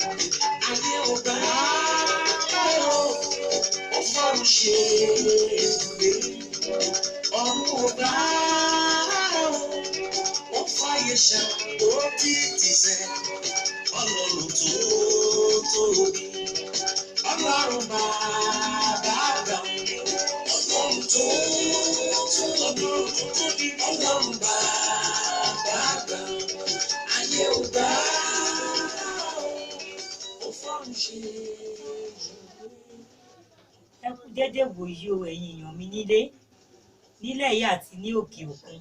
Ayé ò gbà á o, ó fọ́run ṣe ibùgbé. Ọ̀run ò gbà á o, ó fàyè ṣàpótí tìṣẹ́. Ọlọ́run tó tóbi, Ọlọ́run bàbá àgbà, Ọlọ́run tó tóbi, tó tóbi, Ọlọ́run bàbá àgbà. Ayé ò gbà á o, ó fọ́run ṣe ibùgbé. Ẹ kú déédé wòyí o, ẹ̀yin èèyàn mi nílé nílẹ̀ yìí àti ní òkè òkun.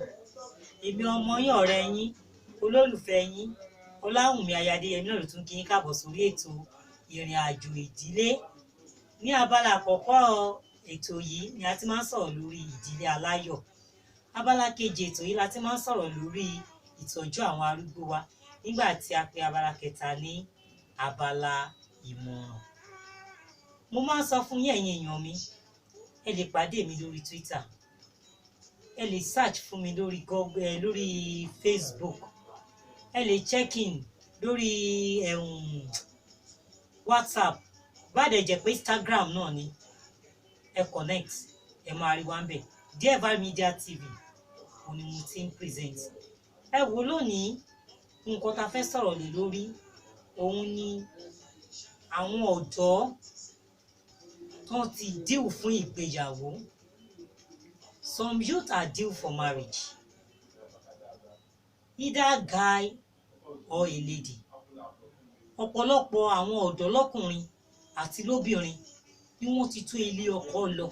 Èmi ọmọ yín, ọ̀rẹ́ yín, olólùfẹ́ yín, Ọláwùnmí Ayadéyẹmí náà ló tún kí yín káàbọ̀ sórí ètò Ìrìn Àjò Ìdílé. Ní abala àkọ́kọ́ ètò yìí ni a ti máa ń sọ̀rọ̀ lórí ìdílé aláyọ̀. Abala kejì ètò yìí la ti máa ń sọ̀rọ̀ lórí ìtọ́jú àwọn arúgbó wa, nígbà tí a pe abala kẹta ní abala ìmọ̀ràn. Mo máa ń sọ fún yín, ẹ̀yin èèyàn mi, ẹ lè pàdé mi lórí Twitter, ẹ lè search fún mi lórí Google, lórí Facebook, ẹ lè check in lórí WhatsApp, bá dẹ̀ jẹ́ pé Instagram náà ni ẹ connect, ẹ máa rí wa ń bẹ̀. Dieval Media TV òun ni mo ti ń present. Ẹ wò, lónìí, nǹkan tá a fẹ́ sọ̀rọ̀ lé lórí òun ni àwọn ọ̀dọ́ tó ti due fún ìgbéyàwó. Some youth are due for marriage, either guy or a lady. Ọ̀pọ̀lọpọ̀ àwọn ọ̀dọ́ lọ́kùnrin àti lóbìnrin ni wọ́n ti tó ilé ọkọ lọ,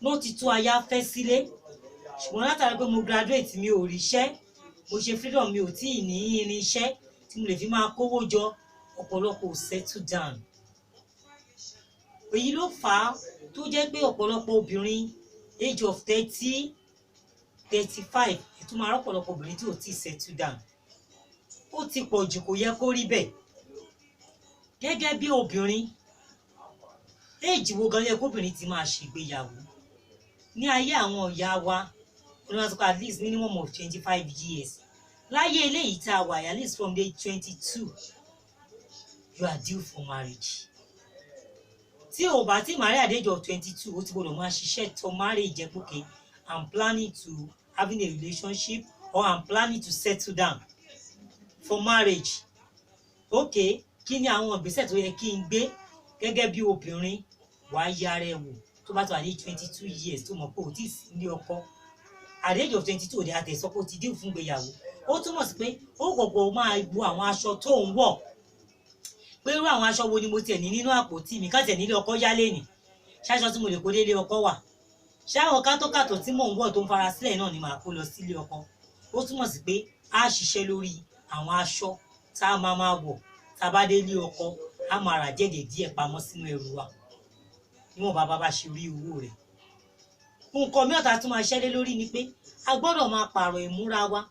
wọ́n ti tó aya fẹ́ sílé, ṣùgbọ́n látàrí pé mo graduate, mi ò ríṣẹ́, mo ṣe freedom, mi ò tíì ní irinṣẹ́ tí mo lè fi máa kówó jọ, ọ̀pọ̀lọpọ̀ ò settle down. Èyí ló fà á tó jẹ́ pé ọ̀pọ̀lọpọ̀ obìnrin, age of 30, 35, ìtumọ̀ arọ́pọ̀lọpọ̀ obìnrin tí ò tíì settle down, ó ti pọ̀ jù. Kò yẹ kó rí bẹ́ẹ̀. Gẹ́gẹ́ bí obìnrin, age wo gan yẹ kóbìnrin ti máa ṣègbéyàwó? Ní ayé àwọn ìyá wa, wọ́n sọ pé at least minimum of 25 years. Láyé eléyìí tá a wà, at least from the 22, you are due for marriage. Tí o bá ti marry at the age of 22, o ti gbọdọ̀ máa ṣiṣẹ́ tó marriage jẹ́ pé, okay, I'm planning to having a relationship or I'm planning to settle down for marriage. Okay, kí ni àwọn ìgbésẹ̀ tó yẹ kí n gbé gẹ́gẹ́ bí obìnrin? Wàá yára ẹ wò. Tó bá tó wà ní 22 years, tó mọ̀ pé o ti sí ní ọkọ at the age of 22, òde àtẹ̀sọ́ pé o ti due fún ìgbéyàwó, ó túmọ̀ sí pé ó gbọ̀gbọ̀ máa wo àwọn aṣọ tó ń wọ̀, pé irú àwọn aṣọ wo ni mo tiẹ̀ ní nínú àpótí mi ká tiẹ̀ nílé ọkọ yálé nì, ṣáṣọ tí mo lè kó délé ọkọ wà, ṣé àwọn kátókàtó tí mò ń wọ̀ tó ń fara sílẹ̀ náà ni màá kó lọ sílé ọkọ. Ó túmọ̀ sí pé a ṣiṣẹ́ lórí àwọn aṣọ tá a máa máa wọ̀ tá a bá délé ọkọ. A máa rà díẹ̀ díẹ̀ pamọ́ sínú ẹrù wa níwọ̀n bá bá ṣe rí owó rẹ̀. Nǹkan mìíràn tá a tún máa ṣẹ́lé lórí ni pé a gbọ́dọ̀ máa pààrọ̀ ìmúra wa.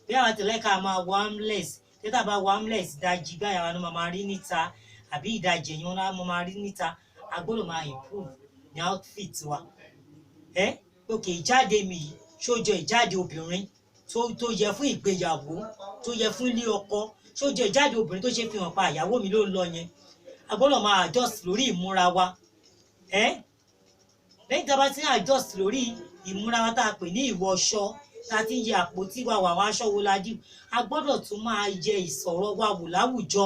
Bí àwọn tẹ̀lé ká máa wọ armless, tẹ́tà bá wọ armless, ìdajì gbáyà wa ló máa máa rí níta, àbí ìdajì ẹ̀yìn wọn máa máa rí níta. A gbọ́dọ̀ máa improve ní outfit wa. Ẹ òkè, ìjáde mi yìí, ṣójọ ìjáde obìnrin tó yẹ fún ìgbéyàwó, tó yẹ fún ilé ọkọ? Ṣójọ ìjáde obìnrin tó ṣe fi hàn pa ìyàwó mi ló ń lọ yẹn? A gbọ́dọ̀ máa adjust lórí ìmúra wa. Ẹ lẹ́yìn tí a bá ti ń adjust lórí ìmúra wa, tá a pè ní ìwọṣọ, tá a ti ń yẹ àpótí wa wà, àwọn aṣọ wo la dì, a gbọ́dọ̀ tún máa yẹ ìsọ̀rọ̀ wa wò láwùjọ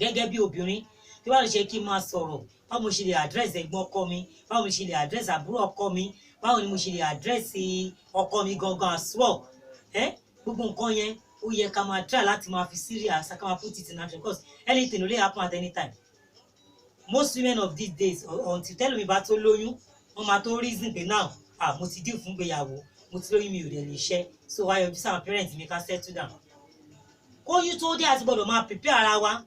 gẹ́gẹ́ bí obìnrin. Tí wàá lè ṣe kí n máa sọ̀rọ̀, báwo mo ṣe lè address ẹ̀gbọ́n ọkọ mi, báwo mo ṣe lè address àbúrò ọkọ mi, báwo ni mo ṣe lè address ọkọ mi gangan as well. Ẹ gbogbo nǹkan yẹn, ó yẹ ká máa try láti máa fi serious, ká máa put it in action, because anything ló lè happen at any time. Most women of these days, until tẹ́lómi bá tó lóyún, wọ́n máa tó reason pé, now, ah, mo ti due fún ìgbéyàwó, mo ti lóyún, mi ò dẹ̀ lè ṣẹ́, so wá yọjú sáwọn parents mi ká settle down. Kóyún tó dé, àti gbọ́dọ̀ máa prepare ara wa.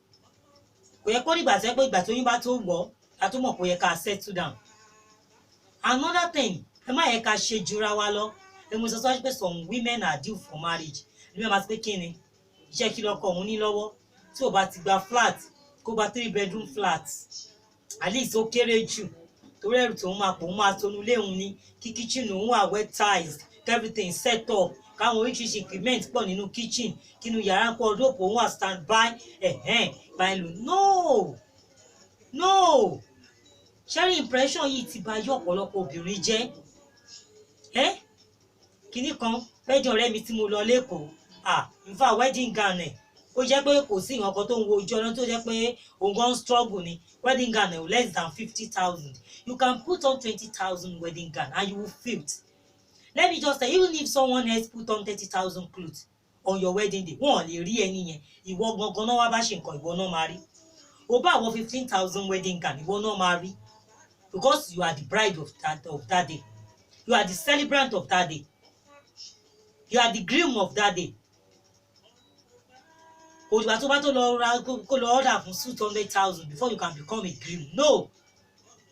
Kò yẹ kó dìgbà tó yẹ pé ìgbà tóyún bá tó wọ̀ ká tó mọ̀ kó yẹ ká settle down. Another thing, ẹ má yẹ ká ṣe jura wa lọ. Ẹ mo sọ sọ pé some women are due for marriage ní wọ́n máa sọ pé, kí ni iṣẹ́, kí lọ́kọ òun ní lọ́wọ́? Tí ò bá ti gba flat, kó gba three bedroom flat at least, ó kéré jù, torí ẹrù tóun máa pò, òun máa tonú léhun ni, kí kitchen òun wà well tiled, everything set up, Káwọn oríṣiríṣi equipment pọ̀ nínú kitchen, kínú yàrá kó ọdún òpó wà stand by ẹ̀hẹ́n báyìí lò. No, no, sharing impression yìí ti bà ayé ọ̀pọ̀lọpọ̀ obìnrin jẹ́. Ẹ́ kinní kan wedding ọ̀rẹ́ mi tí mo lọ lẹ́kọ̀ọ́, ah, in fact, wedding gown ẹ̀, ó jẹ́ pé kò sí nǹkan kan tó ń wo ojú ọ̀nà tó jẹ́ pé òun gan struggle ni. Wedding gown ẹ̀ less than 50,000. You can put on 20,000 wedding gown and you will feel it. Let me just say, even if someone else put on 30,000 clothes on your wedding day, wọn ò lè rí ẹni yẹn. Ìwọ gangan náà wá bá ṣe nǹkan, ìwọ náà máa rí. O bá wọ 15,000 wedding gown, ìwọ náà máa rí, because you are the bride of that day, you are the celebrant of that day, you are the groom of that day. Òdìgbà tó bá tó lọ ra kó lọ order fún suit 100,000 before you can become a groom. No,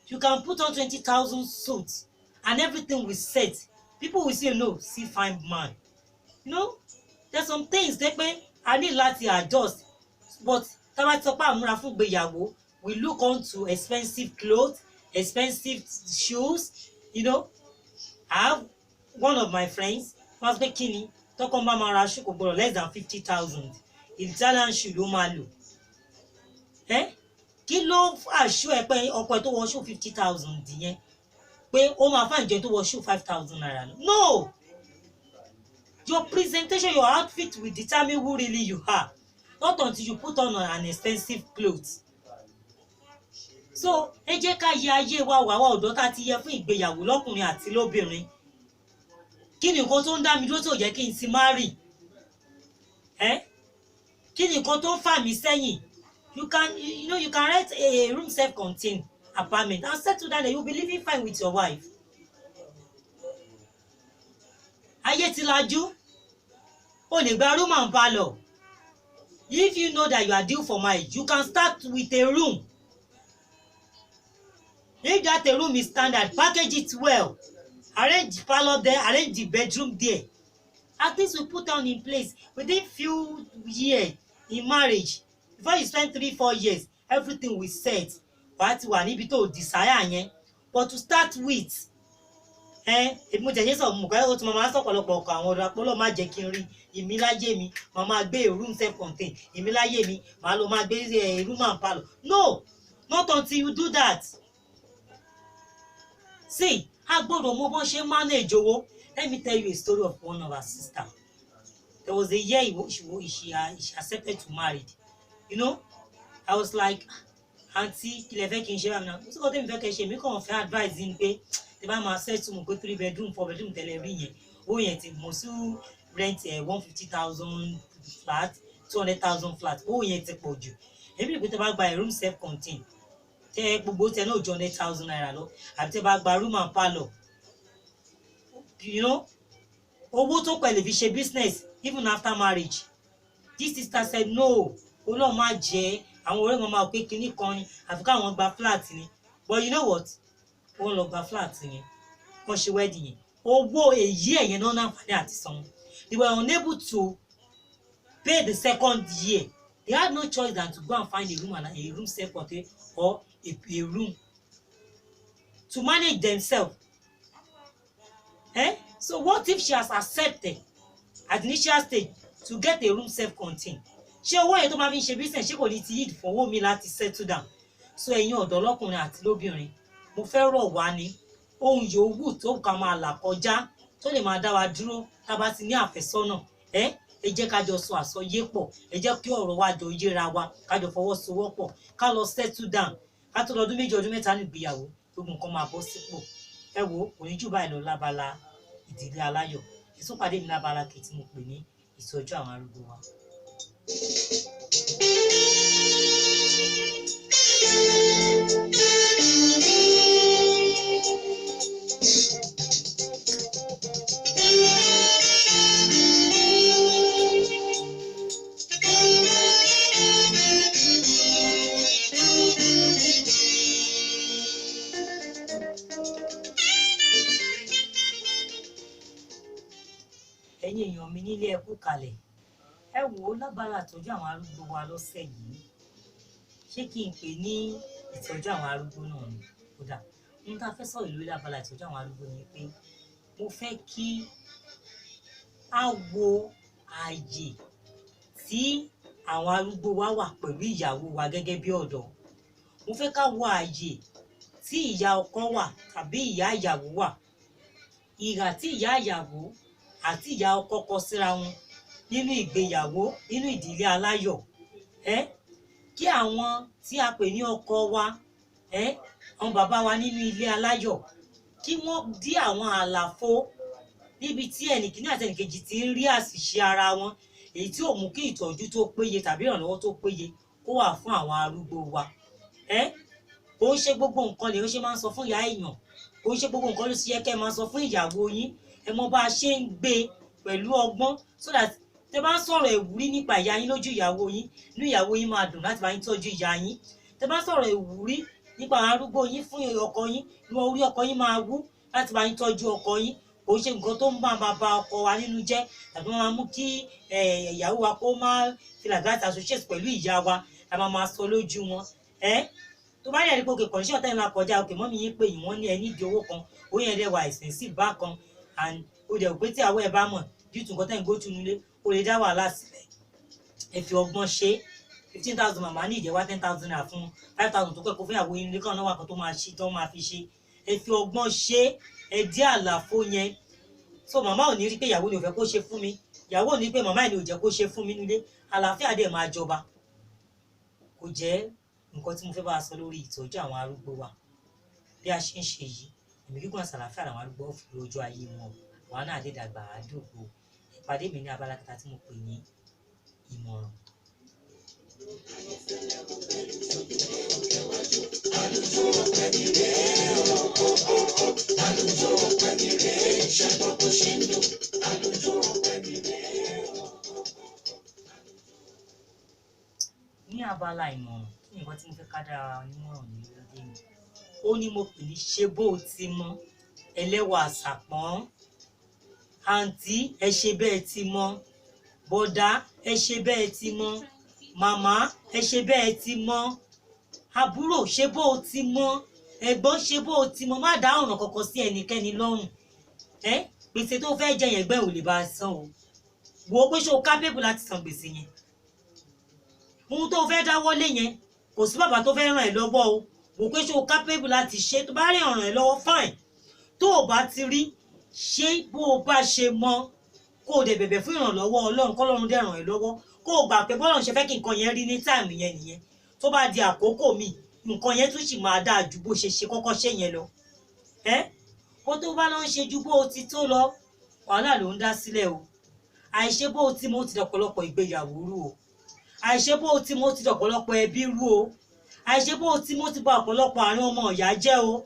you can put on 20,000 suits and everything will set. People will say, "No, see fine man." There's some things dey pé a ní láti adjust, but tá bá ti sọ pé àmúra fún ìgbéyàwó, we look on to expensive clothes, expensive shoes. I have one of my friends, wọ́n sọ pé kí ni tọkọ bá máa ra shoe, kò gbọdọ̀ less than 50,000, Italian shoe ló máa lò. Ẹ kí ló àṣù ẹ pé ọkọ ẹ tó wọ shoe 50,000 yẹn pé ó máa fà jẹun tó wọ shoe ₦5,000 lọ? No, your presentation, your outfit will determine who really you are, not until you put on an expensive clothes. So ẹ jẹ́ ká yẹ ayé wa wà wá, ọ̀dọ́ tá a ti yẹ fún ìgbéyàwó, lọ́kùnrin àti lóbìnrin. Kí ni nǹkan tó ń dá mi dúró tó jẹ́ kí n ti marry ẹ́? Kí ni nǹkan tó ń fà mí sẹ́yìn? You can rent a room, self-contained apartment, and settle down there. You be living fine with your wife. Ayé ti lajú. O lè gba room and parlour. If you know that you are due for marriage, you can start with a room. If that a room is standard, package it well, arrange the parlour there, arrange the bedroom there. At least we put down in place within few years in marriage. Before you spend 3-4 years, everything will set. Wàá ti wà níbi tó desire yẹn. But to start with, ẹ èmi mo tẹ̀sẹ̀ sọ mo kọ́ ó ti máa sọ̀pọ̀lọpọ̀ ọkọ̀ àwọn ọ̀dọ́ apọ́lọ́ má jẹ́ kí n rí ìmí láyé mi, màá máa gbé room self contained, ìmí láyé mi, màá lọ máa gbé room and parlour. No, not until you do that. See, a gbọ́dọ̀ mọ bọ́n ṣe manage owó. Let me tell you a story of one of our sister. There was a year she accepted to marry. I was like, "Aunty, kí lẹ fẹ́ kí n ṣe báyìí náà?" Kó sọ́kọ́ tẹ́mi fẹ́ kẹ́ ṣe, èmi kàn fẹ́ advice yín pé tẹ bá máa settle, mọ̀ pé three bedroom, four bedroom tẹ́lẹ̀ rí yẹn, owó yẹn ti mọ̀ sí rent ẹ̀, 150,000 flat, 200,000 flat, owó yẹn ti pọ̀ jù. Èmi rò pé tẹ bá gba a room self contained, tẹ gbogbo tẹ náà ju ₦100,000 lọ, àbí tẹ bá gba room and parlour, owó tó pẹ̀lú fi ṣe business even after marriage. This sister said no, Ọlọ́run má jẹ́ àwọn ọ̀rẹ́ wọn máa pé kinní kan ni, àfi káwọn gba flat ni. But you know what? Wọ́n lọ gba flat yẹn, wọ́n ṣe wedding yẹn, owó èyí ẹ̀yẹn náà náǹfààní àti san. They were unable to pay the second year. They had no choice than to go and find a room and a room self contained or a room to manage themselves. Eh? So what if she has accepted at the initial stage to get a room self-contained? Ṣé owó yẹn tó máa fi ń ṣe business, ṣé kò ní ti yíd fún owó mi láti settle down? So ẹ̀yin ọ̀dọ́ lọ́kùnrin àti lóbìnrin, mo fẹ́ rọ̀ wá ní ohun yòówù tó ká máa là kọjá tó lè máa dá wa dúró tá a bá ti ní àfẹ́sọ́nà. Ẹ jẹ́ ká jọ sọ àsọyé pọ̀, ẹ jẹ́ kí ọ̀rọ̀ wa jọ yéra wa, ká jọ fọwọ́sowọ́pọ̀, ká lọ settle down. Ká tó lọ ọdún 2, ọdún 3 ní ìgbéyàwó, gbogbo nǹkan máa bọ́ sípò. Ẹ wo, kò ní jù báyìí lọ lábala ìdílé aláyọ̀. Ẹ tún pàdé mi lábala kejì tí mo pè ní ìtọ́jú àwọn arúgbó wa. Ẹ̀yin èèyàn mi nílé, ẹ kú kalẹ̀. Ẹ wò ó, lábala ìtọ́jú àwọn arúgbó wa lọ́sẹ̀ yìí, ṣé kí n pè ní ìtọ́jú àwọn arúgbó náà ni? Kódà ohun tá a fẹ́ sọ̀rọ̀ lórí lábala ìtọ́jú àwọn arúgbó ni pé mo fẹ́ kí á wo ààyè tí àwọn arúgbó wa wà pẹ̀lú ìyàwó wa gẹ́gẹ́ bí ọ̀dọ́. Mo fẹ́ ká wo ààyè tí ìyá ọkọ wà tàbí ìyá ìyàwó wà, ìhà tí ìyá ìyàwó àti ìyá ọkọ kọ síra wọn nínú ìgbéyàwó, nínú ìdílé aláyọ̀. Ẹ kí àwọn tí a pè ní ọkọ wa, ẹ àwọn bàbá wa nínú ilé aláyọ̀, kí wọ́n dí àwọn àlàfo níbi tí ẹnìkíní àti ẹnìkejì ti ń rí àṣìṣe ara wọn, èyí tí ò mú kí ìtọ́jú tó péye tàbí ìrànlọ́wọ́ tó péye kó wà fún àwọn arúgbó wa. Ẹ kò ń ṣe gbogbo nǹkan lè ń ṣe máa ń sọ fún ìyá èèyàn, kò ń ṣe gbogbo nǹkan ló sì yẹ kẹ́ ẹ máa sọ fún ìyàwó yín. Ẹ mọ bá a ṣe ń gbé pẹ̀lú ọgbọ́n, so that tẹ bá ń sọ̀rọ̀ ìwúrí nípa ìyá yín lójú ìyàwó yín, inú ìyàwó yín máa dùn láti bá yín tọ́jú ìyá yín. Tẹ bá ń sọ̀rọ̀ ìwúrí nípa àwọn arúgbó yín fún ọkọ yín, inú orí ọkọ yín máa wú láti bá yín tọ́jú ọkọ yín. Kò ń ṣe nǹkan tó ń máa ba ọkọ wa nínú jẹ́ tàbí máa mú kí ìyàwó wa kó máa feel like that associate pẹ̀lú ìyá wa la máa máa sọ lójú wọn. Ẹ tó bá yẹ ní pé òkè condition tẹ́yìn la kọjá, òkè mọ́mí yín pé yín wọ́n ní ẹ nídìí owó kan, ó yẹn dẹ̀ wà expensive bákan, and ó dẹ̀ pé tí àwọ̀ ẹ̀ bá mọ̀ due to nǹkan tẹ́yìn go through nílé, ó lè dá wàhálà sílẹ̀. Ẹ fi ọgbọ́n ṣe. 15,000 màmá ní ìjẹ́wá 10,000 naira fún 5,000 tó kẹ́kọ̀ọ́ fún ìyàwó yín nílé, káwọn náà wà kan tó máa ṣe tó máa fi ṣe. Ẹ fi ọgbọ́n ṣe, ẹ dí àlàfo yẹn. So màmá ò ní rí pé ìyàwó ni ò fẹ́ kó ṣe fún mi, ìyàwó ò ní pé màmá ẹ̀ ni ò jẹ́ kó ṣe fún mi nílé. Àlàáfíà dẹ̀ máa jọba. Kò jẹ́ nǹkan tí mo fẹ́ bá a sọ lórí ìtọ́jú àwọn arúgbó wa. Bí a ṣe ń ṣe yìí, ẹ̀mí gígùn àti àlàáfíà làwọn arúgbó fi lójú ayé wọn. Àwa náà lè dàgbà àdógbò. Ìpàdé mi ní abala kẹta tí mo pè ní ìmọ̀ràn. Ní abala ìmọ̀ràn, kí ni nǹkan tí mo fẹ́ ká dára wa nímọ̀ràn ní lóde ni? Ó ní mo pè ní ṣe bó o ti mọ ẹlẹ́wà àṣàpọ́n. Àǹtí, ẹ ṣe bẹ́ẹ̀ ti mọ. Bọ̀dá, ẹ ṣe bẹ́ẹ̀ ti mọ. Màmá, ẹ ṣe bẹ́ẹ̀ ti mọ. Àbúrò, ṣe bó o ti mọ. Ẹ̀gbọ́n, ṣe bó o ti mọ. Má dá ọ̀ràn kankan sí ẹnikẹ́ni lọ́rùn. Ẹ gbèsè tó fẹ́ jẹ yẹn, gbẹ́ ò lè bá a san o. Wò ó pé ṣé o kápẹ́bù láti san gbèsè yẹn. Ohun tó fẹ́ dáwọ́lé yẹn, kò sí bàbá tó fẹ́ ràn ẹ́ lọ́wọ́ o. Wò ó pé ṣé o kápẹ́bù láti ṣe. Tó bá rí ọ̀ràn ẹ́ lọ́wọ́, fine. Tó o bá ti rí, ṣé bó o bá ṣe mọ, kó o dẹ̀ bẹ̀bẹ̀ fún ìrànlọ́wọ́ Ọlọ́run, kọ́lọ́run dẹ̀ ràn ẹ́ lọ́wọ́, kó o gbà pé bọ́lọ́run ṣe fẹ́ kí nǹkan yẹn rí ní táìmù yẹn nìyẹn. Tó bá di àkókò mi, nǹkan yẹn tún sì máa dáa ju bó ṣe ṣe kọ́kọ́ ṣe yẹn lọ. Ẹ́ kó tó bá lọ ń ṣe ju bó o ti tó lọ, wàhálà ló ń dá sílẹ̀ o. Àìṣe bó o ti mọ, ó ti dọ̀pọ̀lọpọ̀ ìgbéyàwó rú o. Àìṣe bó o ti mọ, ó ti dọ̀pọ̀lọpọ̀ ẹbí rú o. Àìṣe bó o ti mọ, ó ti bà ọ̀pọ̀lọpọ̀ àárín ọmọ ìyá jẹ́ o.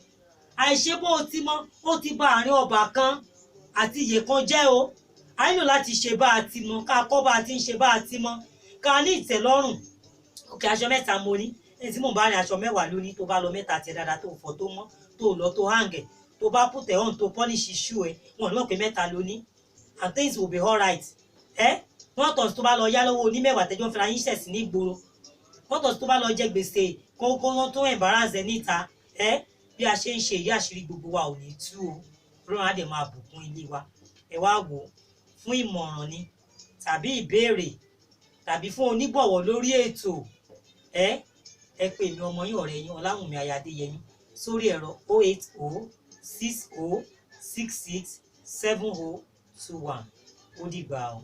Àìṣe bó o ti mọ, ó ti bà àárín ọba kan àti iye kan jẹ́ o. A nílò láti ṣe bá a ti mọ, ká kọ́ bá a ti ń ṣe bá a ti mọ, ká ní ìtẹ́lọ́rùn. Òkè aṣọ mẹ́ta mo ní, ẹni tí mò ń bá ní aṣọ 10 lóní, tó bá lọ mẹ́ta tiẹ̀ dáadáa, tó fọ̀, tó mọ́, tó lọ, tó hàǹgẹ̀, tó bá put ẹ̀ on, tó polish shoe ẹ̀, wọn ò ní mọ̀ pé mẹ́ta lóní, and things will be alright. Ẹ wọ́n tọ̀ tó bá lọ yá lọ́wọ́ onímẹ̀wàá tẹ́jọ́ ń fira yín ṣẹ̀sì ní ìgboro, wọ́n tọ̀ tó bá lọ jẹ gbèsè kókó wọn tó embarrass ẹ níta. Ẹ bí a ṣe ń ṣe èyí, àṣírí gbogbo wa ò ní tú o. Ọlọ́run á dẹ̀ máa bùkún ilé wa. Ẹ wá wò ó, fún ìmọ̀ràn ni tàbí ìbéèrè tàbí fún onígbọ̀wọ́ lórí ètò, ẹ ẹ pè mí, ọmọ yín, ọ̀rẹ́ yín, Ọláwùnmí aya Adéyẹmí, sórí ẹ̀rọ 08060667021. Ó dìgbà o.